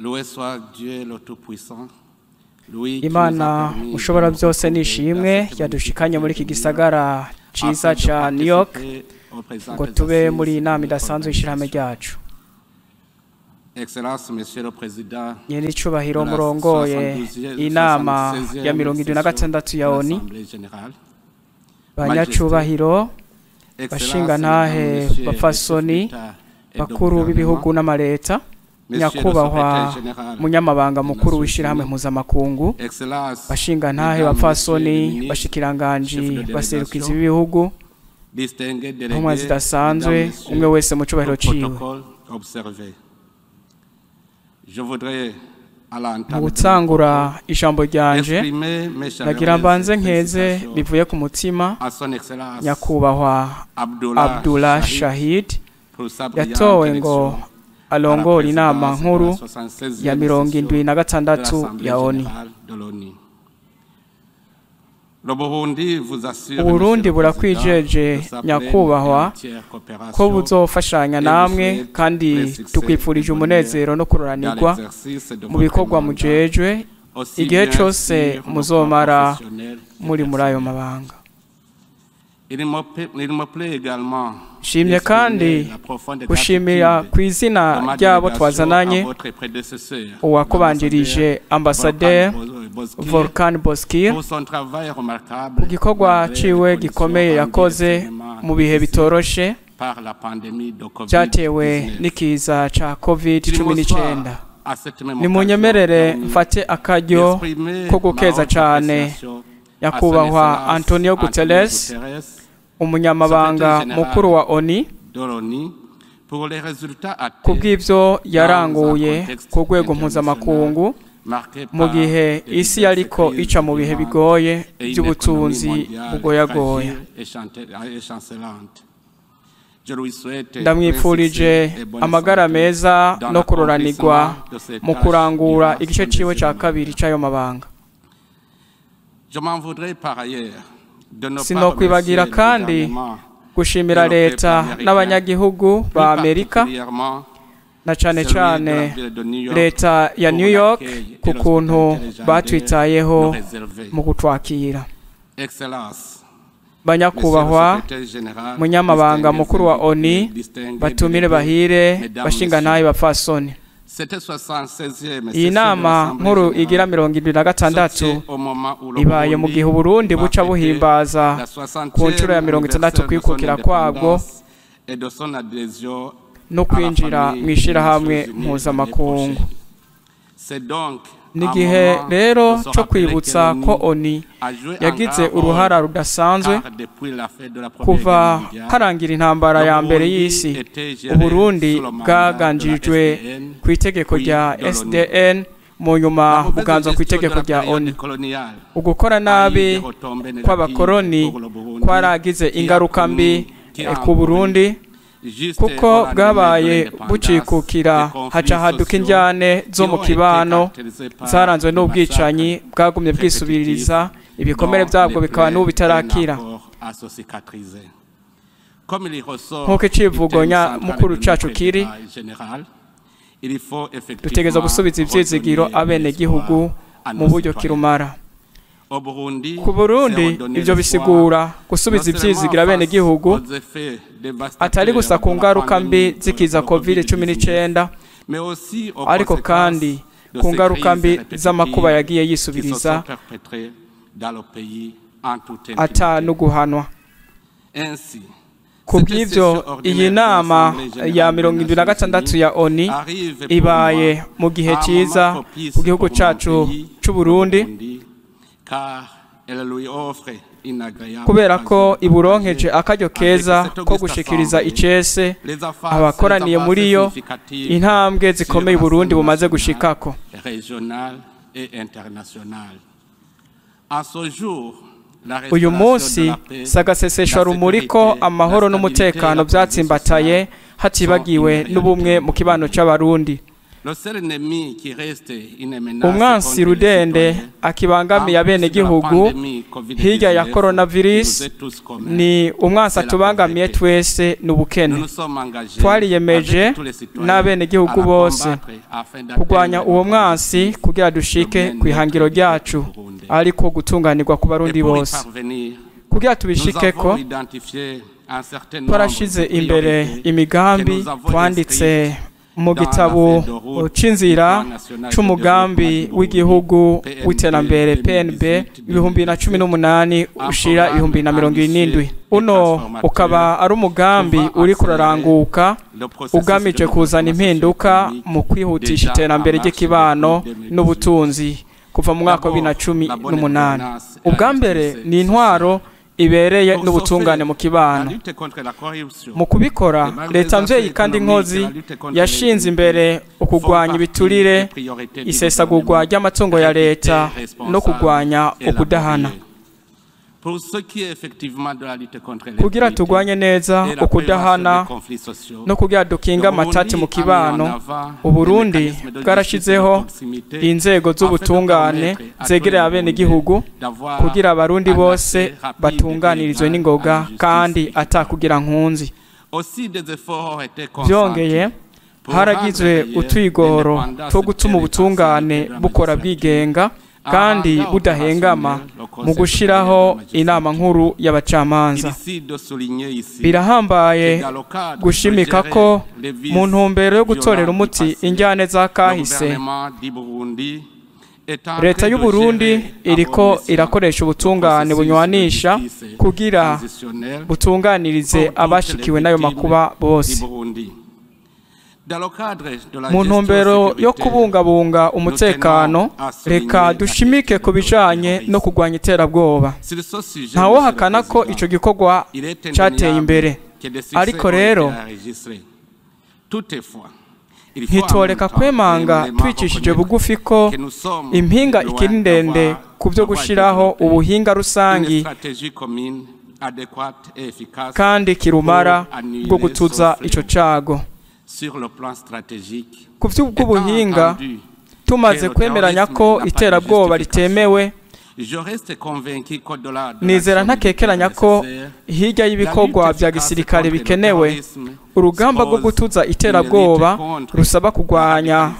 Loué soit Dieu le Tout-Puissant, lui qui nous a Imana permis de ushobora nous byose retrouver dans nishimwe cette yadushikanye muri iki magnifique gisagara ciza afin de ca New York participer aux présentes ngo tube muri iyi assises nama de notre idasanzwe y'ishirahamwe organisation. ryacu. Excellence, Monsieur le Président Nyene icubahiro de la murongoye 72e inama ya 76e mirongo indwi na session gatandatu de ya ONU, l'Assemblée générale, banyacubahiro, Excellences, bashingantahe, Mesdames, Messieurs les chefs bapfasoni, d'État et de bakuru b'ibihugu gouvernement, n'amareta, Monsieur le nyakubahwa Secrétaire général munyamabanga des mukuru Nations w'ishirahamwe Unies, mpuzamakungu, Excellences, bashingantahe, Mesdames, Messieurs les bapfasoni, ministres, bashikiranganji, chefs de baserukizi délégation, b'ibihugu, distingués ntumwa délégués, zidasanzwe, Mesdames, Messieurs, umwe wese mu cubahiro tout ciwe. protocole observé. Je voudrais, à Mu l'entame de mon gutangura propos, ijambo ryanje, exprimer mes nagira chaleureuses mbanze nkeze félicitations bivuye ku mutima à son Excellence nyakubahwa Abdullah Abdullah Shahid Shahid pour sa brillante yatowe ngo élection à la arongore inama présidence de nkuru la 76e ya mirongo session indwi na de gatandatu l'Assemblée ya ONU. générale de l'ONU. Le Burundi vous assure, Uburundi Monsieur le Président, burakwijeje de sa pleine et nyakubahwa entière ko coopération buzofashanya et vous namwe souhaite kandi plein succès et tukwifurije bonheur umunezero no dans kuroranirwa l'exercice de mu votre bikorwa mandat, mujejwe aussi igihe bien cose sur le plan muzomara professionnel que muri muri ayo personnel. mabanga. Il me plaît également Nshimye d'exprimer kandi la profonde gushimira gratitude ku izina de ma ry'abo délégation à twazananye votre prédécesseur, uwakubanjirije l'ambassadeur ambasaderi Volkan Bozkir, Volkan Bozkir pour son travail ku remarquable gikorwa malgré les ciwe conditions gikomeye rendues yakoze extrêmement mu bihe difficiles bitoroshe par la pandémie de vyatewe Covid-19. n'ikiza ca Covid Qu'il cumi me soit n'icenda. à cette même occasion Nimunyemerere permis mfate akaryo d'exprimer ko ma gukeza haute cane appréciation à son nyakubahwa Excellence Antonio Antonio Guterres, Guterres umunyamabanga secrétaire général mukuru wa ONU, de l'ONU pour les résultats ku atteints bw'ivyo dans un yaranguye contexte ku rwego international mpuzamakungu marqué mu par gihe des isi diverses yariko crises ica mu bihe vivantes bigoye et une économie by'ubutunzi mondiale bugoyagoya. fragile et chancelante. Je lui souhaite plein Ndamwipfurije succès et bonne amagara santé meza dans no kuroranirwa l'accomplissement de ses mu tâches kurangura durant igice son ciwe ca deuxième kabiri mandat. c'ayo mabanga. Je m'en voudrais par ailleurs de ne pas Sinokwibagira remercier le kandi gouvernement gushimira et le peuple leta américain, n'abanyagihugu plus ba Amerika particulièrement na cane celui de la cane ville de New York leta ya pour New York l'accueil ku et kuntu l'hospitalité légendaire batwitayeho nous réservés. mu kutwakira. Excellence, Banyakubahwa Monsieur le Secrétaire général, munyamabanga distingués mukuru wa invités, ONU, distingués batumire délégués, bahire, Mesdames, bashingantahe, Messieurs, bapfasoni, cette 76e iyi session de nama l'Assemblée nkuru générale igira mirongo indwi na se gatandatu tient au moment où le ibaye mu Burundi gihe Uburundi va buca fêter buhimbaza la ku nshuro 60e ya mirongo itandatu anniversaire de son kwikukira kwabwo indépendance et de son adhésion no à la kwinjira famille mu des ishirahamwe Nations Unies l'année mpuzamakungu. prochaine. C'est donc Ni un igihe moment rero de se co rappeler que kwibutsa ko l'ONU ONU a joué un yagize grand rôle uruhara rudasanzwe car depuis la fin de la Première kuva Guerre mondiale, harangira intambara le ya mbere Burundi y'isi, était géré Uburundi sous le mandat de la bwaganjijwe SDN ku itegeko puis rya de l'ONU. SDN, mu La nyuma mauvaise buganzwa ku gestion de itegeko la rya période ONU. coloniale Ugukora a eu nabi des retombées négatives kw'abakoroni pour le Burundi kwaragize qui a ingaruka mbi connu, qui a ku encouru Burundi juste au kuko lendemain de bwabaye l'indépendance bucikukira des conflits haca haduka sociaux injyane zo qui mu ont été kibano caractérisés par zaranzwe des n'ubwicanyi massacres bwagumye bwisubiririza, répétitifs ibikomere dont byabwo les bikaba plaies n'ubu peinent bitarakira. encore à se cicatriser. Comme il ressort Nk'uko du thème icivugo central de nyamukuru notre cacu kiri, débat général, il faut dutegerezwa effectivement gusubiza ivyizigiro redonner abenegihugu l'espoir à mu nos buryo citoyens. kirumara. Au Burundi, Ku c'est Burundi redonner ivyo l'espoir bisigura non gusubiza seulement ivyizigiro face abenegihugu aux effets atari dévastateurs gusa ku de la ngaruka mbi pandémie de z'ikiza Covid Covid-19, cumi n'icenda, mais aussi aux ariko conséquences kandi de ku ces ngaruka crises mbi z'amakuba répétitives yagiye qui se yisubiriza sont perpétrées dans le pays en toute ata impunité. no guhanwa. Ainsi, Ku cette bw'ivyo session iyi ordinaire de nama l'Assemblée ya générale des mirongo indwi na Nations gatandatu Unies ya ONU arrive pour ibaye moi mu gihe à un ciza moment propice ku gihugu pour mon cacu pays, c'u le Burundi, Burundi, car elle lui offre une agréable kubera ko occasion de iburonkeje partager akaryo avec keza cette ko auguste gushikiriza assemblée icese les abakoraniye avancées muri yo significatives intambwe sur zikomeye la Uburundi scène bumaze nationale, gushikako. régionale et internationale. À ce jour, la Uyu restauration de munsi la paix, sagaseseshwa la rumuri ko sécurité, la amahoro stabilité et n'umutekano la cohésion vyatsimbataye sociale sont hatibagiwe une réalité n'ubumwe au mu kibano Burundi. c'Abarundi. Umwansi rudende akibangamiye abenegihugu hirya ya coronavirus ni umwansi atubangamiye twese n'ubukene. Twariyemeje n'abenegihugu bose kurwanya uwo mwansi kugira dushike ku ihangiro ryacu, ariko gutunganirwa ku Barundi bose. Kugira tubishikeko, twarashize imbere imigambi twanditse mu gitabo c'inzira c'umugambi w'igihugu w'iterambere PNB 2018 ushira 2027. Uno ukaba ari umugambi uri kuraranguka ugamije kuzana impinduka mu kwihutisha iterambere ry'ikibano n'ubutunzi kuva mu mwaka wa 2018. Ubwa mbere ni intwaro ibereye n'ubutungane mu kibano. Mu kubikora, leta mvyeyi kandi nkozi yashinze imbere ukugwanya ibiturire, isesagurwa ry'amatungo ya leta no kugwanya ukudahana. Kugira tugwanye neza ukudahana no kugira dukinga amatati mu kibano, Uburundi bwarashizeho inzego z'ubutungane zegereye abenegihugu kugira abarundi bose batunganirizwe n'ingoga kandi atakugira nkunzi. Byongeye, haragizwe utwigoro two gutuma ubutungane bukora bwigenga kandi budahengama mu gushiraho inama nkuru y'abacamanza. Birahambaye gushimika ko mu ntumbero yo gutorera umuti injyane za kahise, leta y'u Burundi iriko irakoresha ubutungane bunywanisha kugira butunganirize abashikiwe n'ayo makuba bose. Mu ntumbero yo kubungabunga umutekano, reka dushimike ku bijanye no kurwanya iterabwoba. Ntawohakana ko ico gikorwa cateye imbere, ariko rero ntitoreka kwemanga twicishije bugufi ko impinga ikiri ndende ku byo gushiraho ubuhinga rusangi kandi kirumara bwo gutuza ico cago. Ku by'ubuhinga, tumaze kwemeranya ko iterabwoba ritemewe, nizera ntakekeranya ko hirya y'ibikorwa bya gisirikare bikenewe, urugamba rwo gutuza iterabwoba rusaba kurwanya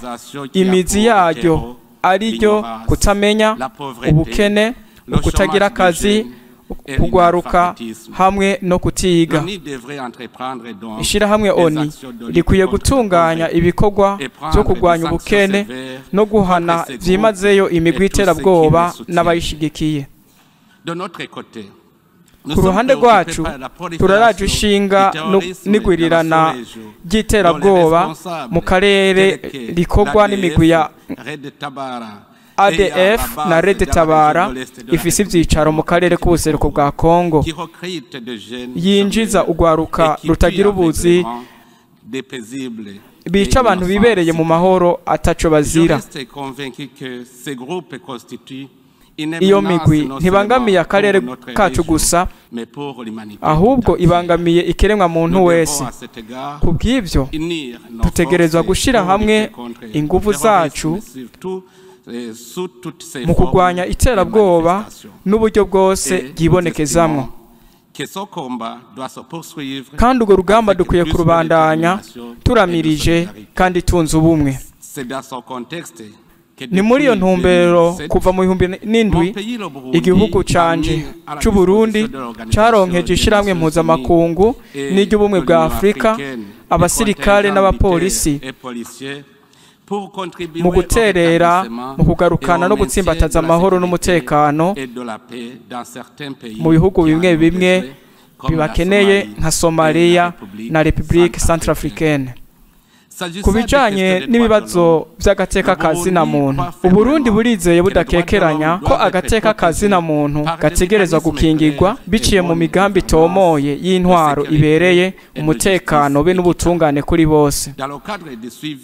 imizi yaryo, ariryo kutamenya, ubukene, ukutagira akazi, kugwaruka hamwe no kutiga. Ishirahamwe ONU rikwiye gutunganya ibikorwa byo kurwanya ubukene no guhana byimazeyo imigwi iterabwoba n'abayishigikiye. Ku ruhande rwacu, turaraje ishinga n'igwirirana ry'iterabwoba mu karere rikorwa n'imigwi ya ADF na Red Tabara ifise ivyicaro mu karere k'ubuseruko bwa Kongo, yinjiza ugwaruka rutagira ubuzi, bica abantu bibereye mu mahoro ataco bazira. Iyo migwi ntibangamiye akarere kacu gusa, ahubwo ibangamiye ikiremwa muntu wese. Kubw'ivyo, dutegerezwa gushira hamwe inguvu zacu mu kurwanya iterabwoba n'uburyo bwose bwibonekezamwo. Kandi urwo rugamba dukwiye kurubandanya turamirije kandi tunze ubumwe. Ni muri iyo ntumbero kuva mu 2007 igihugu canje c'u Burundi caronkeje ishirahamwe mpuzamakungu n'iry'ubumwe bwa Afrika, abasirikare n'abapolisi mu guterera mu kugarukana no gutsimbataza amahoro n'umutekano mu bihugu bimwe bimwe bibakeneye nka Somalia na Republique Centrafricaine. Ku bijanye n'ibibazo by'agateka kazina muntu, Uburundi burizeye budakekeranya ko agateka kazina muntu gategerezwa gukingirwa biciye mu migambi itomoye y'intwaro ibereye umutekano be n'ubutungane kuri bose.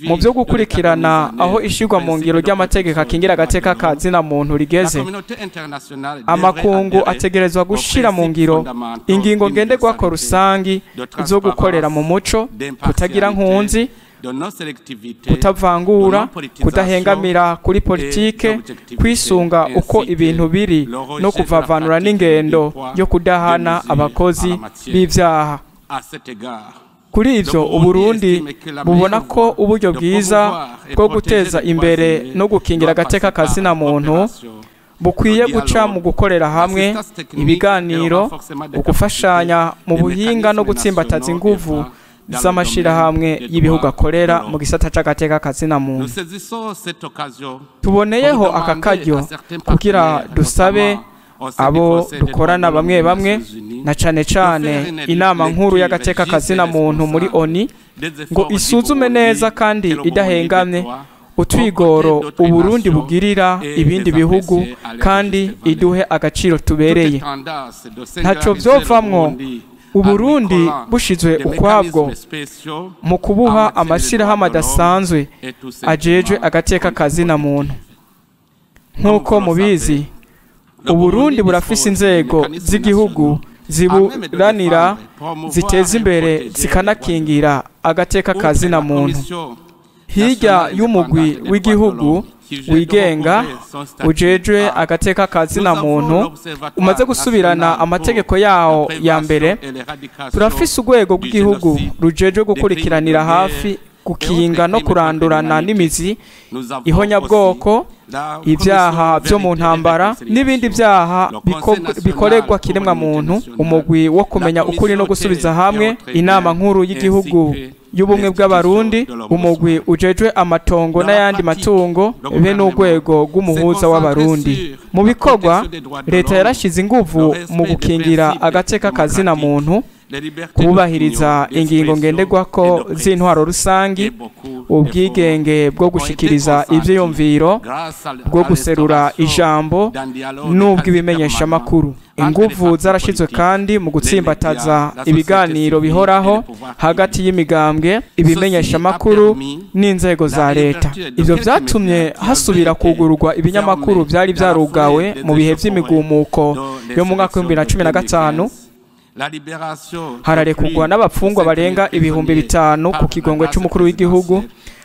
Mu byo gukurikirana aho ishirwa mu ngiro ry'amategeko akingira agateka kazina muntu rigeze, amakungu ategerezwa gushira mu ngiro ingingo ngenderwako rusangi zo gukorera mu muco, kutagira nkunzi, Kutavangura, kudahengamira kuri politike, kwisunga uko ibintu biri no kuvavanura n'ingendo yo kudahana abakozi b'ivyaha. Kuri ivyo, Uburundi bubona ko uburyo bwiza bwo guteza imbere no gukingira agateka kazina muntu bukwiye guca mu gukorera hamwe, ibiganiro, ugufashanya mu buhinga no gutsimbataza inguvu z'amashirahamwe y'ibihugu akorera mu gisata c'agateka kazina muntu. Tuboneyeho aka karyo kugira dusabe abo dukorana bamwe bamwe, na cane cane inama nkuru y'agateka kazina muntu muri ONU, ngo isuzume neza kandi idahengamye utwigoro Uburundi bugirira ibindi bihugu, kandi iduhe agaciro tubereye. Ntaco vyovamwo Uburundi bushizwe ukwabwo mu kubuha amashirahamwe adasanzwe ajejwe agateka kazina muntu. Nk'uko mubizi, Uburundi burafise inzego z'igihugu ziburanira, ziteza imbere, zikanakingira agateka kazina muntu. Hirya y'umugwi w'igihugu wigenga ujejwe agateka kazina muntu umaze gusubirana amategeko yawo ya mbere, turafise urwego rw'igihugu rujejwe gukurikiranira hafi, gukinga no kurandurana n'imizi ihonyabwoko, ibyaha byo mu ntambara n'ibindi byaha bikorerwa kiremwa muntu, umugwi wo kumenya ukuri no gusubiza hamwe, inama nkuru y'igihugu y'ubumwe bw'Abarundi, umugwi ujejwe amatongo n'ayandi matungo, be n'urwego rw'umuhuza w'Abarundi. Mu bikorwa, leta yarashize inguvu mu gukingira agateka kazina muntu, kubahiriza ingingo ngenderwako z'intwaro rusangi, ubwigenge bwo gushikiriza ivyiyumviro, bwo guserura ijambo n'ubw'ibimenyeshamakuru. Inguvu zarashizwe kandi mu gutsimbataza ibiganiro bihoraho hagati y'imigambwe, ibimenyeshamakuru n'inzego za leta. Ivyo vyatumye hasubira kugururwa ibinyamakuru vyari vyarugawe mu bihe vy'imigumuko yo mu mwaka w'ibihumbi bibiri na 2015. Hararekurwa n'abapfungwa barenga 5000 ku kigongwe c'umukuru w'igihugu,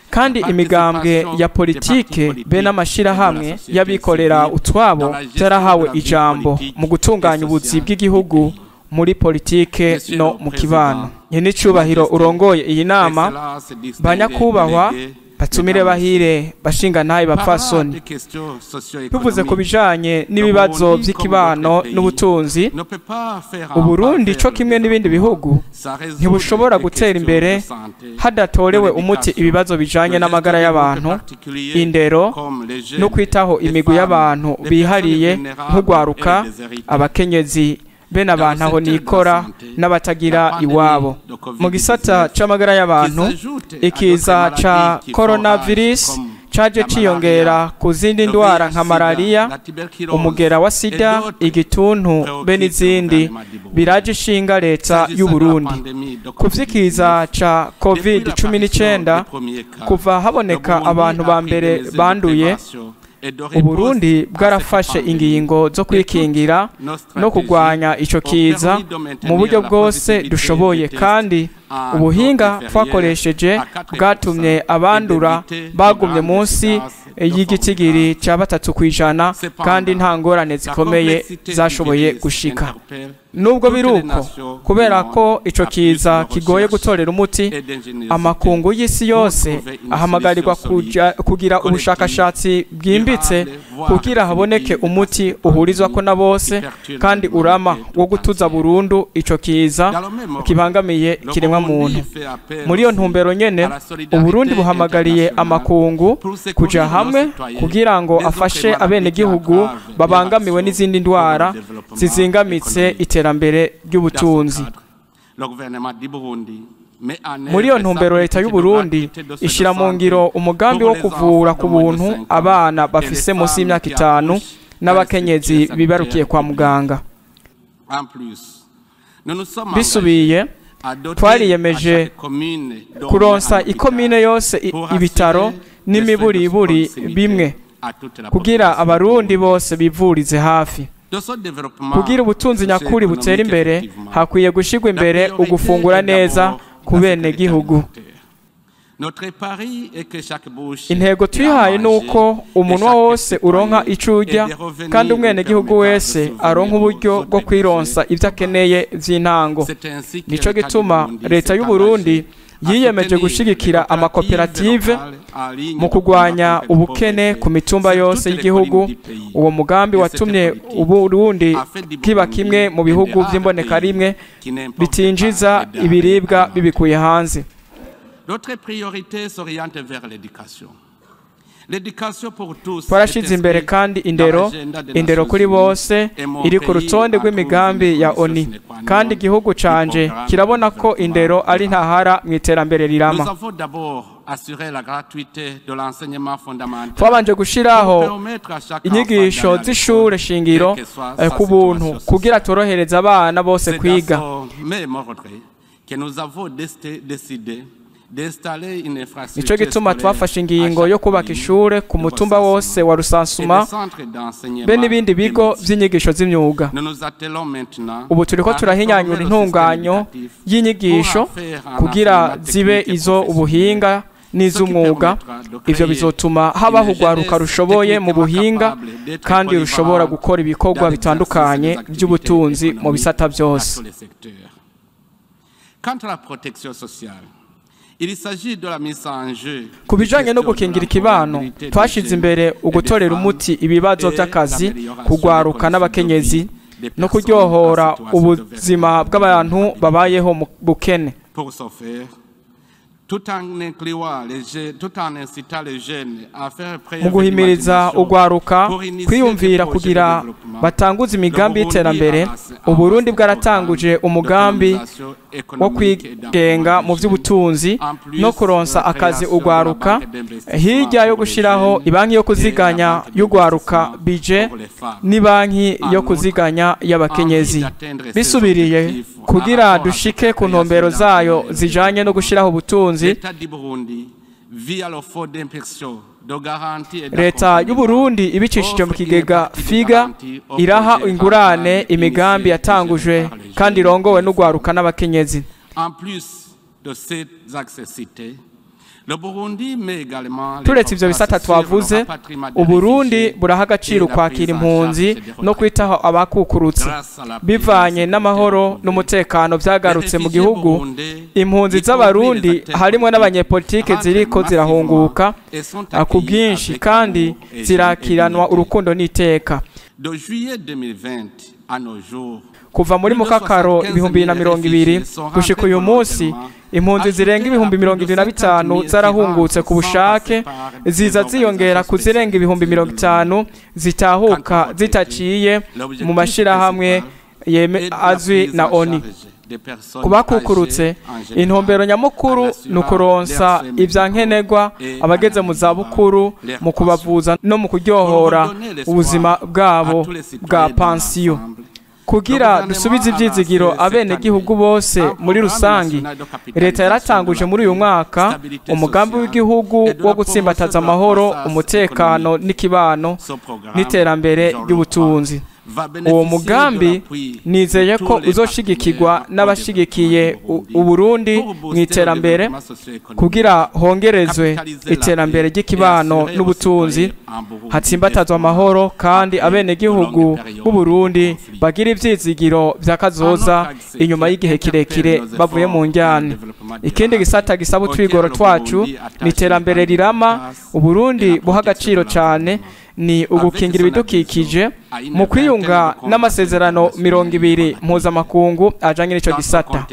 kandi imigambwe ya politike be n'amashirahamwe y'abikorera utwabo vyarahawe ijambo mu gutunganya ubuzi bw'igihugu muri politike no mu kibano. Nyenicubahiro urongoye iyi nama, banyakubahwa, batumire bahire, bashingantahe, bapfasoni, tuvuze ku bijanye n'ibibazo vy'ikibano n'ubutunzi, Uburundi co kimwe n'ibindi bihugu ntibushobora gutera imbere hadatorewe umuti ibibazo bijanye n'amagara y'abantu, indero no kwitaho imigwi y'abantu bihariye nk'ugwaruka, abakenyezi, bene abantu aho nikora n'abatagira iwabo. Mu gisata c'amagara y'abantu, ikiza ca coronavirus caje ciyongera ku zindi ndwara nka malaria, umugera wa sida, igituntu be n'izindi biraje ishinga leta y'u Burundi. Ku vy'ikiza ca COVID-19, kuva haboneka abantu ba mbere banduye, Uburundi bwarafashe ingingo zo kwikingira no kurwanya ico kiza mu buryo bwose dushoboye, kandi ubuhinga twakoresheje bwatumye abandura bagumye munsi y'igitigiri ca 3%, kandi nta ngorane zikomeye zashoboye gushika. Nubwo biruko, kubera ko ico kiza kigoye gutorera umuti, amakungu y'isi yose ahamagarirwa kugira ubushakashatsi bwimbitse kugira haboneke umuti uhurizwako na bose kandi urama wo gutuza burundu ico kiza kibangamiye kiremwa muntu. Muri iyo ntumbero nyene, Uburundi buhamagariye amakungu kuja hamwe kugira ngo afashe abenegihugu babangamiwe n'izindi ndwara zizingamitse iterambere ry'ubutunzi. Muri iyo ntumbero, leta y'u Burundi ishira mu ngiro umugambi wo kuvura ku buntu abana bafise munsi y'imyaka 5 n'abakenyezi bibarukiye kwa muganga. Bisubiye, twariyemeje kuronsa ikomine yose ibitaro n'imiburiburi bimwe kugira Abarundi bose bivurize hafi. Kugira ubutunzi nyakuri butera imbere, hakwiye gushirwa imbere ugufungura neza ku benegihugu. Intego twihaye ni uko umunwa wose uronka ico urya kandi umwenegihugu wese aronka uburyo bwo kwironsa ivyo akeneye vy'intango. Nico gituma leta y'u Burundi yiyemeje gushigikira amakoperative mu kurwanya ubukene ku mitumba yose y'igihugu. Uwo mugambi watumye Uburundi kiba kimwe mu bihugu vy'imbonekarimwe bitinjiza ibiribwa bibikuye hanze. Notre priorité s'oriente vers l'éducation. L'éducation pour tous. Twarashize imbere kandi indero kuri bose iri ku rutonde rw'imigambi ya ONU, kandi igihugu canje kirabona ko indero ari ntahara mu iterambere rirama. Nous avons d'abord assuré la gratuité de l'enseignement fondamental. Twabanje gushiraho inyigisho z'ishure shingiro ku buntu kugira torohereza abana bose kwiga. Que nous avons décidé Nico gituma twafashe ingingo yo kubaka ishure ku mutumba wose wa Rusansuma be n'ibindi bigo vy'inyigisho z'imyuga. Ubu turiko turahinyanyura intunganyo y'inyigisho kugira zibe izo ubuhinga n'iz'umwuga. Ivyo bizotuma habaho urwaruka rushoboye mu buhinga kandi rushobora gukora ibikorwa bitandukanye by'ubutunzi mu bisata byose. Quant à la protection sociale, il s'agit de la mise en jeu. Ku bijanye no gukingira ikibano, twashize imbere ugutorera umuti ibibazo by'akazi, kugwaruka n'abakenyezi no kuryohora ubuzima bw'abantu babayeho mu bukene. Pour ce faire, tout en incluant les jeunes, tout en incitant les jeunes à faire preuve mu guhimiriza ugwaruka kwiyumvira kugira batanguze imigambi y'iterambere, Uburundi bwaratanguje umugambi wo kwigenga mu by'ubutunzi no kuronsa akazi ugwaruka, hirya yo gushiraho ibanki yo kuziganya y'ugwaruka BJ n'ibanki yo kuziganya y'abakenyezi. Bisubiriye kugira dushike ku ntumbero zayo zijanye no gushiraho ubutunzi, Leta y'u Burundi ibicishije mu kigega FIGA iraha ingurane imigambi yatangujwe kandi irongowe n'ugwaruka n'abakenyezi. Turetse ivyo bisata twavuze, Uburundi buraha agaciro kwakira impunzi no kwitaho abakukurutse. Bivanye n'amahoro n'umutekano vyagarutse mu gihugu, impunzi z'abarundi harimwo n'abanyepolitike ziriko zirahunguka ku bwinshi kandi zirakiranwa urukundo n'iteka. Kuva muri mukakaro 2020 gushika uyu munsi, impunzi zirenga 75,000 zarahungutse ku bushake, ziza ziyongera ku zirenga 50,000 zitahuka zitaciye mu mashirahamwe azwi na ONU. Kubakukurutse, intumbero nyamukuru ni ukuronsa ivyankenerwa abageze mu zabukuru mu kubavuza no mu kuryohora ubuzima bwabo bwa pansiyo. Kugira dusubize ivyizigiro abenegihugu bose muri rusangi, leta yaratanguje muri uyu mwaka umugambi w'igihugu wo gutsimbataza amahoro, umutekano n'ikibano n'iterambere ry'ubutunzi. Uwo mugambi nizeye ko uzoshigikirwa n'abashigikiye Uburundi mu iterambere kugira hongerezwe iterambere ry'ikibano n'ubutunzi, hatsimbatazwa amahoro kandi abenegihugu b'Uburundi bagira ivyizigiro vya kazoza inyuma y'igihe kirekire bavuye mu njyane. Ikindi gisata gisaba utwigoro twacu ni iterambere rirama Uburundi buha agaciro cane ni ugukingira ibidukikije mu kwiyunga n'amasezerano 20 mpuzamakungu ajanye n'ico gisata.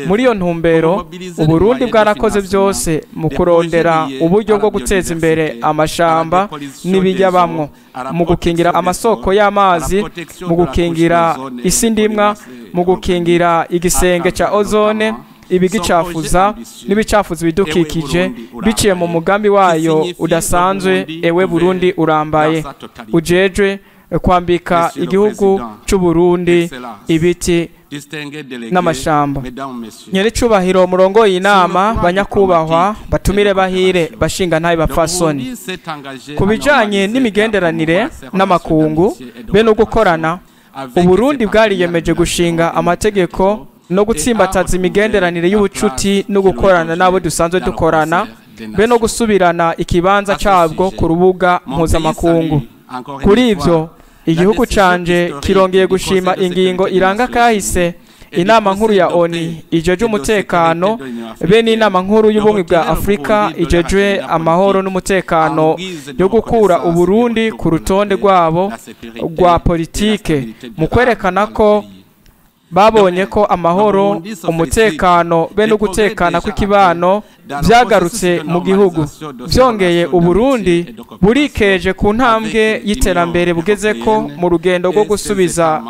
Muri iyo ntumbero, Uburundi bwarakoze byose mu kurondera uburyo bwo guteza imbere amashamba n'ibiyabamwo, mu gukingira amasoko y'amazi, mu gukingira isi ndimwa, mu gukingira igisenge ca ozone, ibigicafuza n'ibicafuza ibidukikije, biciye mu mugambi wayo udasanzwe Ewe Burundi urambaye, ujejwe kwambika igihugu c'u Burundi ibiti n'amashamba. Nyerecubahiro murongoye inama, banyakubahwa, batumire bahire, bashinga ntaye bapfasoni. Ku bijanye n'imigenderanire n'amakungu be no gukorana, Uburundi bwariyemeje gushinga amategeko no gutsimbataza imigenderanire y'ubucuti no gukorana n'abo dusanzwe dukorana, be no gusubirana ikibanza cabwo ku rubuga mpuzamakungu. Kuri ivyo, igihugu canje kirongeye gushima ingingo iranga kahise inama nkuru ya ONU ijeje umutekano be n'inama nkuru y'ubumwe bwa Afrika ijeje amahoro n'umutekano yo gukura Uburundi ku rutonde rwabo rwa politike, mu kwerekana ko babonye ko amahoro, umutekano be no gutekana kw'ikibano vyagarutse mu gihugu. Vyongeye, Uburundi burikeje ku ntambwe y'iterambere bugezeko mu rugendo rwo gusubiza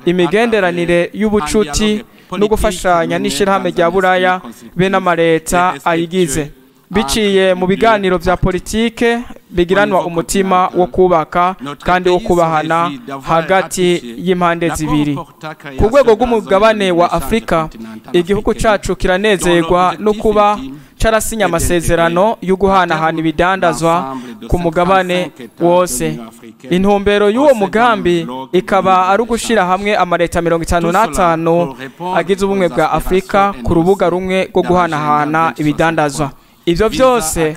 imigenderanire y'ubucuti no gufashanya n'ishirahamwe rya Buraya be n'amareta ayigize, biciye mu biganiro vya politike bigiranwa umutima wo kubaka kandi wo kubahana hagati y'impande zibiri. Ku rwego rw'umugabane wa Afrika, igihugu cacu kiranezerwa no kuba carasinya amasezerano yo guhanahana ibidandazwa ku mugabane wose. Intumbero y'uwo mugambi ikaba ari ugushira hamwe amareta 55 agize ubumwe bwa Afrika ku rubuga rumwe rwo guhanahana ibidandazwa. Ivyo vyose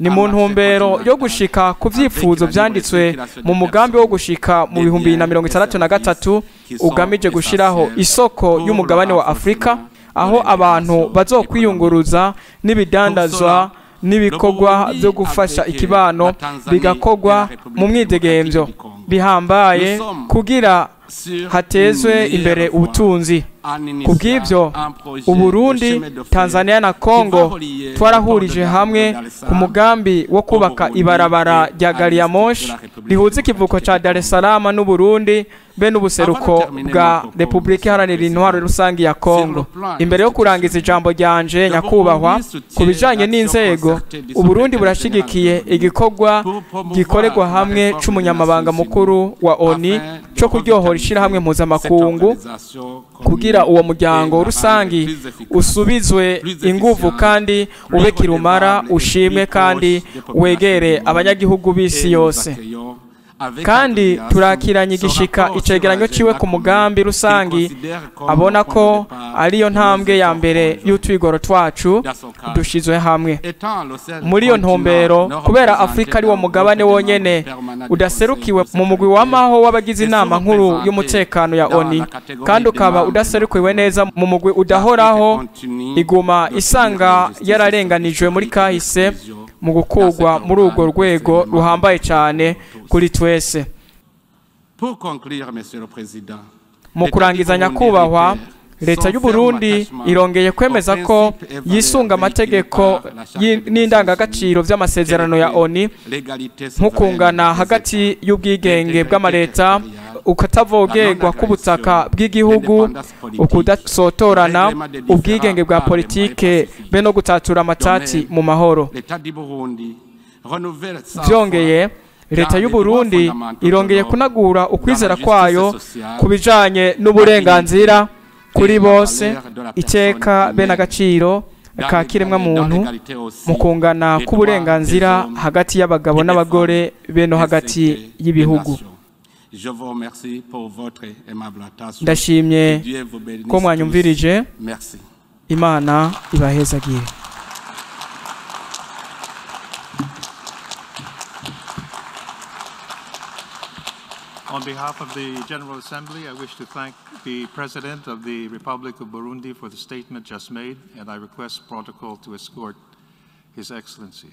ni mu ntumbero yo gushika ku vyifuzo vyanditswe mu mugambi wo gushika mu 2063 ugamije gushiraho isoko y'umugabane wa Afrika, aho abantu bazokwiyunguruza n'ibidandazwa n'ibikorwa byo gufasha ikibano bigakorwa mu mwidegemvyo bihambaye kugira hatezwe imbere ubutunzi. Kubw'ivyo, Uburundi, Tanzania na Congo twarahurije hamwe ku mugambi wo kubaka ibarabara rya gari ya moshi rihuza ikivuko ca Dar es Salaam n'Uburundi be n'ubuseruko bwa Republika Iharanira Intwaro Rusangi ya Congo. Imbere yo kurangiza ijambo ryanje, nyakubahwa, ku bijanye n'inzego, Uburundi burashigikiye igikorwa gikorerwa hamwe c'umunyamabanga mukuru wa ONU co kuryohora ishirahamwe mpuzamakungu kugira uwo muryango rusangi usubizwe inguvu kandi ube kirumara, ushimwe kandi wegere abanyagihugu b'isi yose. Kandi turakiranye igishika icegeranyo ciwe ku mugambi rusangi abona ko ariyo ntambwe ya mbere y'utwigoro twacu dushizwe hamwe. Muri iyo ntumbero, kubera Afrika ari wo mugabane wonyene udaserukiwe mu mugwi w'amaho w'abagize inama nkuru y'umutekano ya ONU, kandi ukaba udaserukiwe neza mu mugwi udahoraho, iguma isanga yararenganijwe muri kahise mu gukurwa muri urwo rwego ruhambaye cyane kuri twese. Mu kurangiza, nyakubahwa, leta y'u Burundi irongeye kwemeza ko yisunga amategeko n'indangagaciro vy'amasezerano ya ONU, nk'ukungana hagati y'ubwigenge bw'amareta, ukatavogerwa k'ubutaka bw'igihugu, ukudasotorana, ubwigenge bwa politike be no gutatura amatati mu mahoro. Vyongeye, leta y'u Burundi irongeye kunagura ukwizera kwayo ku bijanye n'uburenganzira kuri bose, iteka be n'agaciro ka kiremwa muntu, mu kungana k'uburenganzira hagati y'abagabo n'abagore be no hagati y'ibihugu. Ndashimye ko mwanyumvirije. Imana ibahezagire. On behalf of the General Assembly, I wish to thank the President of the Republic of Burundi for the statement just made, and I request protocol to escort His Excellency.